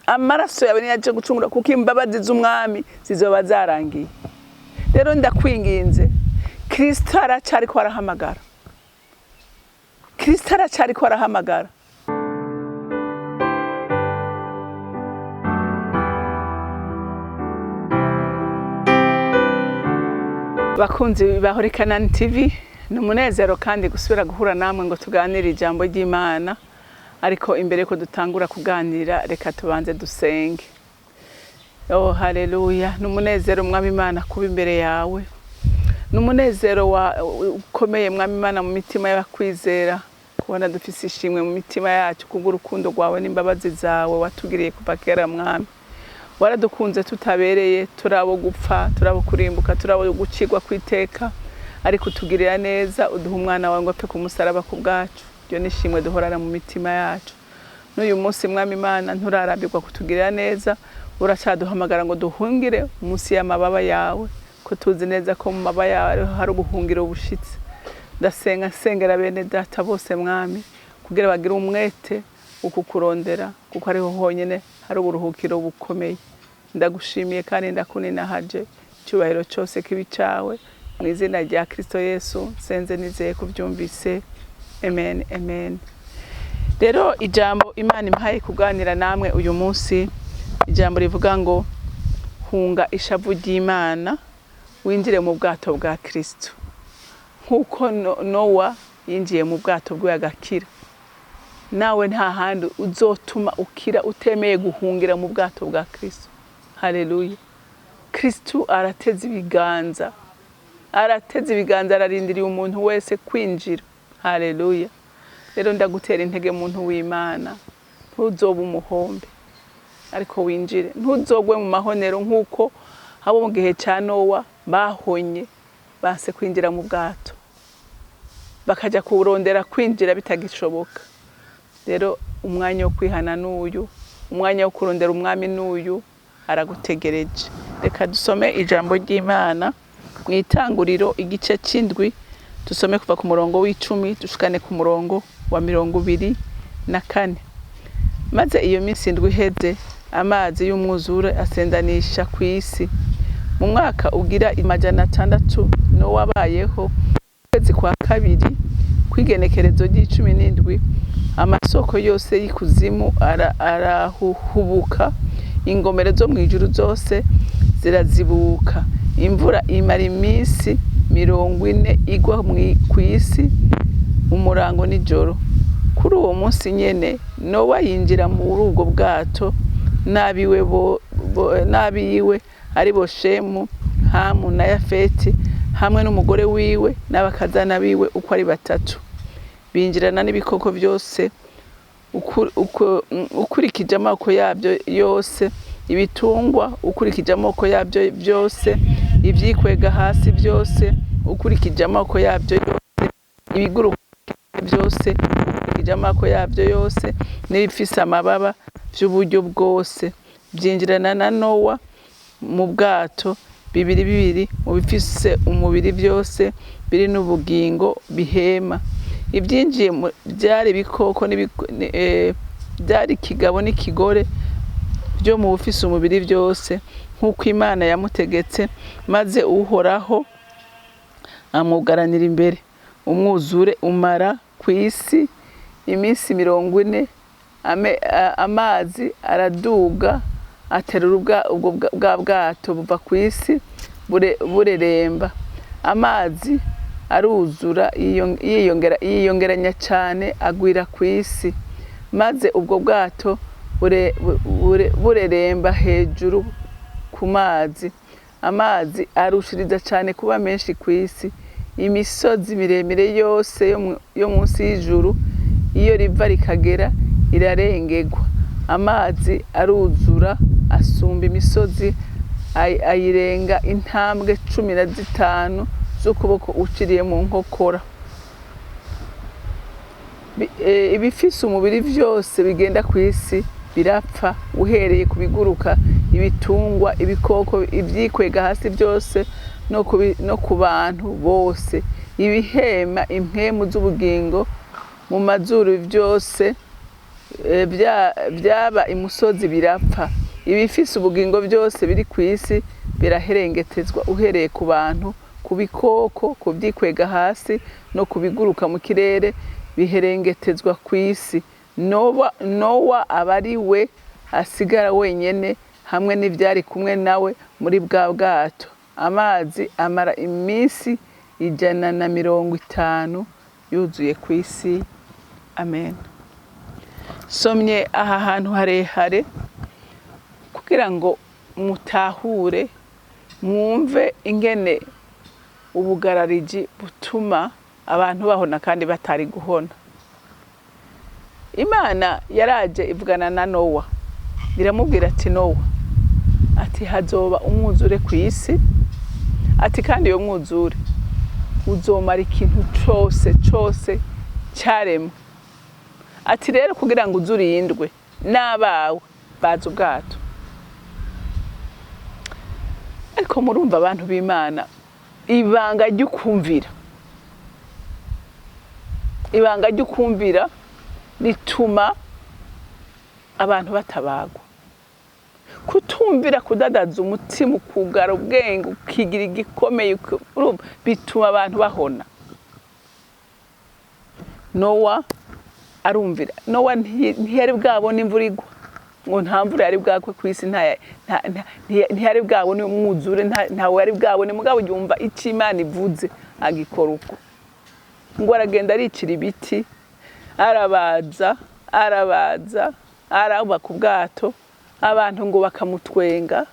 Amaraso yawe niyo aje gucungura, kuko imbabazi z'umwami zizoba zarangiye. Rero ndakwinginze, Kristo aracariko arahamagara, Kristo aracariko arahamagara. Bakunzi ba Holy Canaan TV, ni umunezero kandi gusubira guhura namwe ngo tuganire ijambo ry'Imana. Ariko imbere ko dutangura kuganira, reka tubanze dusenge. Oh, haleluya! Ni umunezero, Mwami Imana, kuba imbere yawe. Ni umunezero ukomeye, Mwami Imana, mu mitima y'abakwizera, kubona dufise ishimwe mu mitima yacu kubw'urukundo rwawe n'imbabazi zawe watugiriye kuva kera. Mwami, waradukunze tutabereye, turabo gupfa, turabo kurimbuka, turabo gucirwa kwiteka, ariko utugirira neza, uduha umwana wawe ngo apfe ku musaraba ku bwacu. Iryo ni ishimwe duhorana mu mitima yacu. N'uyu munsi, Mwami Imana, nturarambirwa kutugirira neza, uracyaduhamagara ngo duhungire munsi y'amababa yawe, ko tuzi neza ko mu mababa yawe hari ubuhungiro bushitse. Ndasenga, nsengera bene data bose, Mwami, kugira bagire umwete wo kukurondera, kuko ariho honyine hari uburuhukiro bukomeye. Ndagushimiye kandi ndakuninahaje. Icyubahiro cyose kibi cyawe, mu izina rya Kristo Yesu nsenze nizeye kubyumvise, amen, amen. Rero ijambo Imana impaye kuganira namwe uyu munsi, ijambo rivuga ngo: "Hunga ishavu ry'Imana, winjire mu bwato bwa Kristo." Nk'uko Nowa yinjiye mu bwato bwe agakira, nawe nta handi uzotuma ukira utemeye guhungira mu bwato bwa Kristo. Haleluya! Kristo arateze ibiganza, arateze ibiganza, ararindiriye umuntu wese kwinjira. Haleluya! Rero ndagutera intege, muntu w'Imana, ntuzobe umuhombe, ariko winjire. Ntuzogwe mu mahonero nk'uko abo mu gihe cya Nowa bahonye, base kwinjira mu bwato, bakajya kurondera kwinjira bitagishoboka. Rero umwanya wo kwihana n'uyu, umwanya wo kurondera umwami n'uyu, aragutegereje. Reka dusome ijambo ry'Imana mu Itanguriro igice c'indwi, dusome kuva ku murongo w'10 dushikane ku murongo wa 24. Maze iyo minsi 7 iheze, amazi y'umwuzure asendanisha ku isi. Mu mwaka ugira 600 Nowa abayeho, kwezi kwa kabiri, kw'igenekerezo ry'icumi n'indwi, amasoko yose y'ikuzimu arahuhubuka, ingomero zo mw'ijuru zose zirazibuka. Imvura imara iminsi 40 igwa kw'isi, umurango n'ijoro. Kuri uwo munsi nyene Nowa yinjira muri ubwo bwato n'abiwe, ari bo Shemu, Hamu na Yafeti, hamwe n'umugore wiwe n'abakazana biwe uko ari batatu. Binjirana n'ibikoko byose ukurikije amoko yabyo yose, ibitungwa ukurikije amoko yabyo byose, ibyikwega hasi byose ukurikije amoko yabyo yose, ibiguruka byose ukurikije amoko yabyo yose, n'ibifise amababa by'uburyo bwose. Byinjirana na Nowa mu bwato bibiri bibiri mu bifise umubiri byose biri n'ubugingo bihema. Ibyinjiye byari ibikoko, byari ikigabo n'ikigore byo mu bufise umubiri byose, nk'uko Imana yamutegetse. Maze Uhoraho amugaranira imbere. Umwuzure umara ku isi iminsi 40. Amazi araduga, aterura ubwo bwa bwato buva ku isi bureremba. Amazi aruzura, yiyongeranya cyane, agwira ku isi, maze ubwo bwato bureremba hejuru ku mazi. Amazi arushiriza cyane kuba menshi ku isi. Imisozi miremire yose yo munsi y'ijuru, iyo riva rikagera, irarengegwa. Amazi aruzura, asumba imisozi, ayirenga intambwe 15 z'ukuboko uciriye mu nkokora. Ibifise umubiri vyose bigenda ku isi birapfa, uhereye ku biguruka, ibitungwa, ibikoko, ibyikwega hasi byose, no ku bantu bose. Ibihema impwemu z'ubugingo mu mazuru byose Byaba imusozi birapfa. Ibifise ubugingo byose biri ku isi biraherengetezwa, uhereye ku bantu, ku bikoko, ku byikwega hasi no ku biguruka mu kirere, biherengetezwa ku isi. Nowa aba ari we asigara wenyene hamwe n'ivyari kumwe nawe muri bwa bwato. Amazi amara iminsi 150 yuzuye ku isi. Amen. Somye aha hantu harehare kugira ngo mutahure, mwumve ingene ubugarariji butuma abantu bahona kandi batari guhona. Imana yaraje ivugana na Nowa, iramubwira ati: "Nowa," ati, "hazoba umwuzure ku isi," ati, "kandi iyo mwuzure uzomara ikintu cose cose cyaremwe." Ati: "Rero kugira ngo uze urindwe n'abawe, baza ubwato." Ariko murumva, abantu b'Imana, ibanga ry'ukumvira, ibanga ry'ukumvira rituma abantu batabagwa. Kutumvira, kudadaza umutima, ukugara ubwenge, ukigira igikomeye, urumva, bituma abantu bahona. Nowa arumvira. Nowa ntiyari bwabone imvura igwa, ngo nta mvura yari bwakwe ku isi, ntiyari bwabone umwuzure, ntawe yari bwabone. Mugabo yumva icyo Imana ivuze, agikora uko. Ngo aragenda, aricira ibiti, arabaza, arabaza, arubaka ubwato. Abantu ngo bakamutwenga,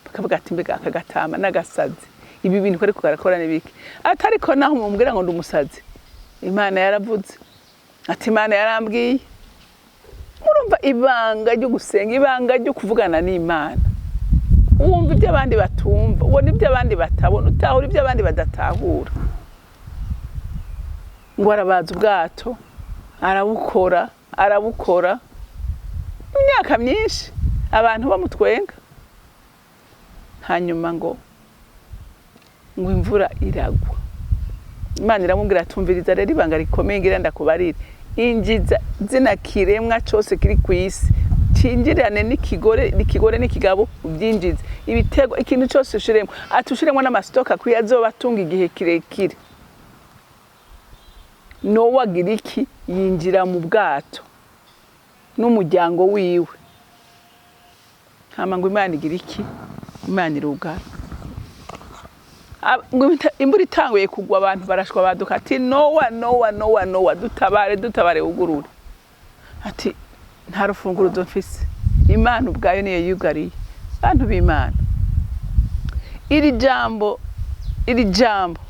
bakavuga ati: "Mbega aka gatama n'agasazi, ibi bintu ariko karakora n'ibiki?" Ati: "Ariko naho mumubwira ngo ndi umusazi, Imana yaravuze." Ati: "Imana yarambwiye." Murumva ibanga ryo gusenga, ibanga ryo kuvugana n'Imana. Wumva ibyo abandi batumva, ubona ibyo abandi batabona, utahura ibyo abandi badatahura. Ngo arabaza ubwato, arabukora, arabukora imyaka myinshi, abantu bamutwenga. Hanyuma ngo imvura iragwa. Imana iramubwira: "Tumviriza rero ibanga rikomeye ngira ndakubarire. Injiza zina kiremwa cose kiri ku isi, cinjirane n'ikigore, n'ikigore n'ikigabo, ubyinjize, ibitego, ikintu cyose ushiremo." Ati: "Ushiremo n'ama stock akwiye azoba atunga igihe kirekire." Nowa agira iki? Yinjira mu bwato n'umuryango wiwe. Hama ngo Imana igira iki? Imana irugara. Ngo imvura itanguye kugwa, abantu barashwa, baduka ati: "Nowa, Nowa, Nowa, Nowa, dutabare, dutabare, wugurure." Ati: "Nta rufunguruzo mfise, Imana ubwayo niyo yugariye." Bantu b'Imana, iri jambo, iri jambo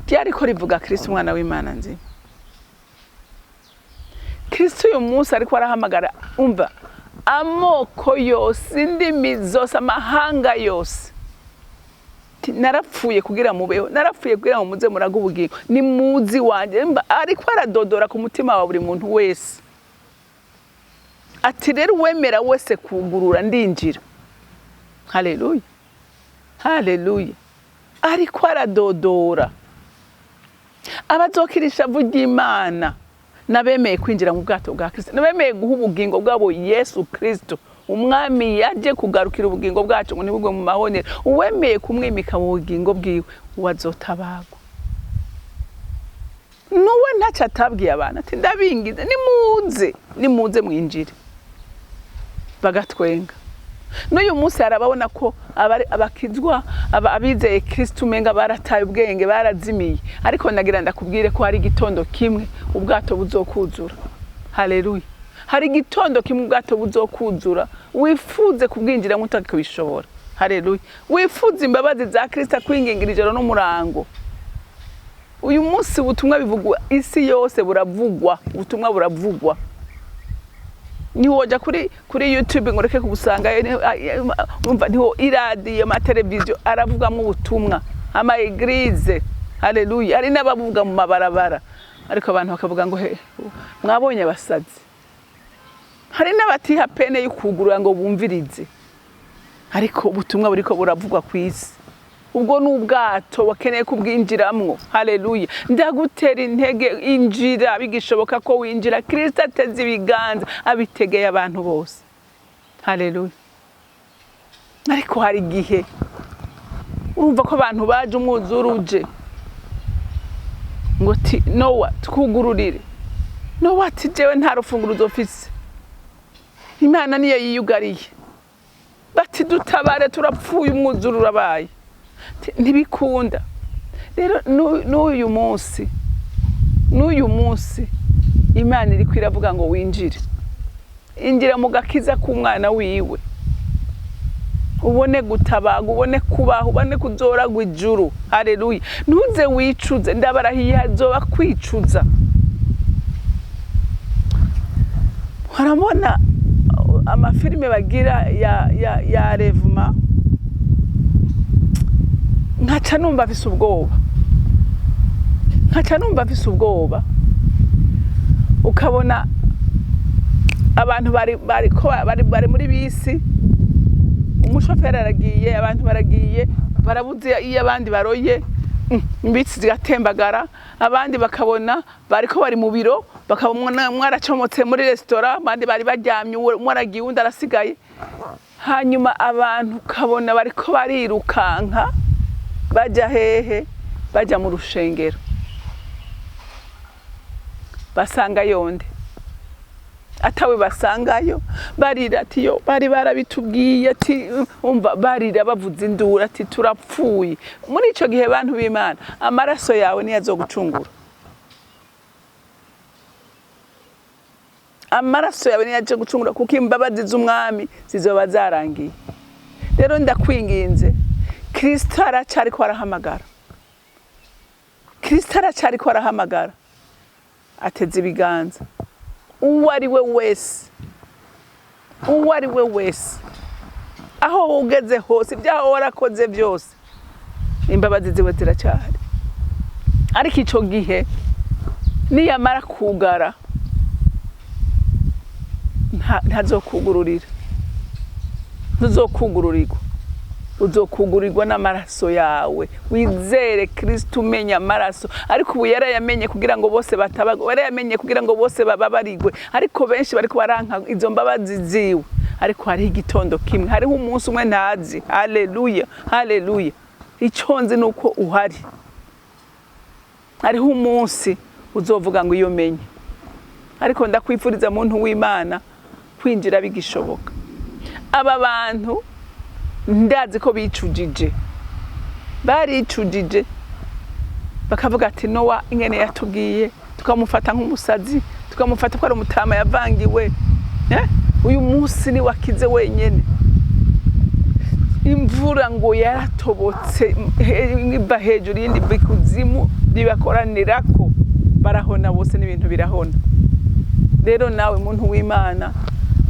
ryariko rivuga Kristo, umwana w'Imana nzima. Kristo uyu munsi ariko arahamagara, umva, amoko yose, indimi zose, amahanga yose. Ati: "Narapfuye kugira mubeho, narapfuye kugira ngo muze murage ubugingo, ni muzi wanjye." Mba ariko aradodora ku mutima wa buri muntu wese. Ati: "Rero uwemera wese kugurura, ndinjira." Haleluya, haleluya! Ariko aradodora. Abazokira ishavu ry'Imana n'abemeye kwinjira mu bwato bwa Kristo, n'abemeye guha ubugingo bwabo Yesu Kristo, umwami yaje kugarukira ubugingo bwacu ngo ntibugwe mu mahonero. Uwemeye kumwimika mu bugingo bwiwe, uwazotabagwa. Nuwe ntacyo atabwiye abantu, ati: "Ndabingize, nimuze, nimuze mwinjire." Bagatwenga. N'uyu munsi harababona ko abakizwa, abizeye Kristo, umenga barataye ubwenge, barazimiye. Ariko nagira ndakubwire ko hari igitondo kimwe ubwato buzokuzura. Haleluya! Hari igitondo kimwe ubwato buzokuzura, wifuze kubwinjiramo utakibishobora. Haleluya! Wifuze imbabazi za Kristo akwingingira ijoro n'umurango. Uyu munsi ubutumwa bivugwa isi yose, buravugwa, ubutumwa buravugwa. Ntiwoja kuri YouTube ngo ureke kubusangayo. Umva, ntiwo iradiyo, amateleviziyo aravugamo ubutumwa, ama églises. Haleluya! Hari n'abavuga mu mabarabara, ariko abantu bakavuga ngo: "He, mwabonye abasazi." Hari n'abatiha peine yo kugurura ngo bumvirize, ariko ubutumwa buriko buravugwa ku isi. Ubwo ni ubwato wakeneye kubwinjiramwo. Haleluya! Ndagutera intege, injira bigishoboka ko winjira. Kristo ateze ibiganza, abitegeye abantu bose. Haleluya! Ariko hari igihe urumva ko abantu baje, umwuzure uje, ngo ti: "Nowa, twugururire." Nowa ati: "Jewe nta rufunguruzo mfise, Imana niyo yiyugariye." Bati: "Dutabare, turapfuye, umwuzure urabaye." Ati: "Ntibikunda." Rero n'uyu munsi Imana iriko iravuga ngo winjire, injira mu gakiza k'umwana wiwe, ubone gutabaga, ubone kubaho, ubone kuzoragwa ijuru. Haleluya! Ntuze wicuze, ndabarahiye, hazoba kwicuza. Harabona amafilime bagira ya revuma, nkaca numva afise ubwoba, nkaca numva afise ubwoba. Ukabona abantu bari muri bisi, umushoferi aragiye, abantu baragiye, barabuze iyo abandi baroye, imbitsi zigatembagara. Abandi bakabona bariko bari mu biro, bakabona umwe aracomotse muri resitora, abandi bari baryamye, umwe aragiye, uwundi arasigaye. Hanyuma abantu ukabona bariko barirukanka bajya hehe? Bajya mu rushengero. Basanga yonde atawe basangayo, barira ati: "Yo, bari barabitubwiye." Ati umva, barira bavuza induru ati: "Turapfuye." Muri ico gihe, bantu b'Imana, amaraso yawe niyo azogucungura, amaraso yawe niyo aje gucungura, kuko imbabazi z'umwami zizoba zarangiye. Rero ndakwinginze, Kristo aracariko arahamagara, Kristo aracariko arahamagara, ateze ibiganza uwo ari we wese, uwo ari we wese, aho ugeze hose, ibyaho warakoze byose, imbabazi ziwe ziracyahari. Ariko ico gihe niyamara kugara, ntazokugururira, ntuzokugururirwa, uzokugurirwa n'amaraso yawe. Wizere Kristo, umenya amaraso. Ariko ubu yarayamenye kugira ngo bose batabagwe, yarayamenye kugira ngo bose bababarigwe, ariko benshi bariko baranka izo mbabazi ziwe. Ariko hariho igitondo kimwe, hariho umunsi umwe ntazi. Haleluya, haleluya! Icyo nzi ni uko uhari, hariho umunsi uzovuga ngo iyo menye. Ariko ndakwifuriza, muntu w'Imana, kwinjira bigishoboka. Aba bantu ndazi ko bicujije, baricujije, bakavuga ati: "Nowa ingene yatubwiye, tukamufata nk'umusazi, tukamufata ko ari umutama yavangiwe, eh? Uyu munsi ni wakize wenyene." Imvura ngo yaratobotse, iva hejuru, iyindi iva ikuzimu, ribakoranirako, barahona bose n'ibintu birahona. Rero nawe muntu w'Imana,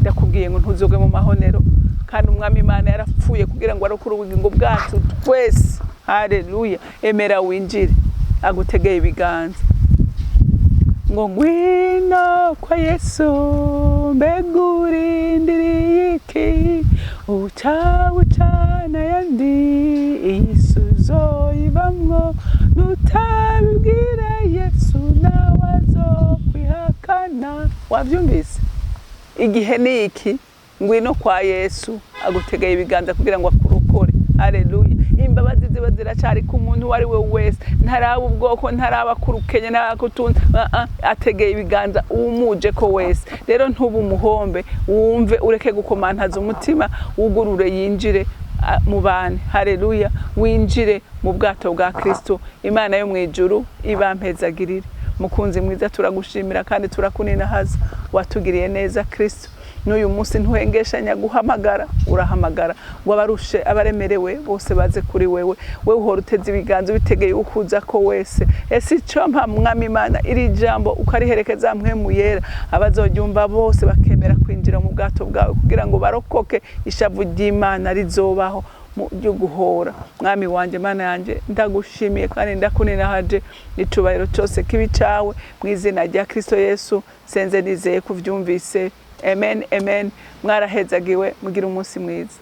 ndakubwiye ngo ntuzogwe mu mahonero. Kandi umwami Imana yarapfuye kugira ngo arokore ubugingo bwacu twese. Haleluya! Emera winjire, agutegeye ibiganza ngo: "Ngwino kwa Yesu, mbega urindiriye iki? Uca bucana ayandi, iyi si uzoyibamwo. Nutabibwira Yesu, nawe azokwihakana." Wabyumvise? Igihe ni iki, ngwino kwa Yesu, agutegeye ibiganza kugira ngo akurokore. Haleluya! Imbabazi ziba ziracari ku muntu uwo ari we wese, ntaraba ubwoko, ntaraba kurukenye, ntaraba kutunze, ategeye ibiganza uwumuje ko wese. Rero ntuba umuhombe, wumve ureke gukomantaza umutima, wugurure yinjire mu bantu. Haleluya! Winjire mu bwato bwa Kristo. Imana yo mu ijuru ibampezagirire. Mukunzi mwiza, turagushimira kandi turakuninahaza, watugiriye neza Kristo. N'uyu munsi ntuhengeshanya guhamagara, urahamagara ngo abarushe, abaremerewe bose baze kuri wewe. Wewe uhora uteze ibiganza, ubitegeye ukuza ko wese. Ese icyo mpa, mwami Imana, iri jambo ukariherekeza mpwemu yera, abazoryumva bose bakemera kwinjira mu bwato bwawe kugira ngo barokoke ishavu ry'Imana rizobaho mu ryo guhora. Mwami wanje, Mana yanjye, ndagushimiye kandi ndakuninahaje, icubahiro cyose kibi cawe. Mu izina rya Kristo Yesu senze nizeye kuvyumvise. Amen, amen. Mwarahezagiwe, mugira umunsi mwiza.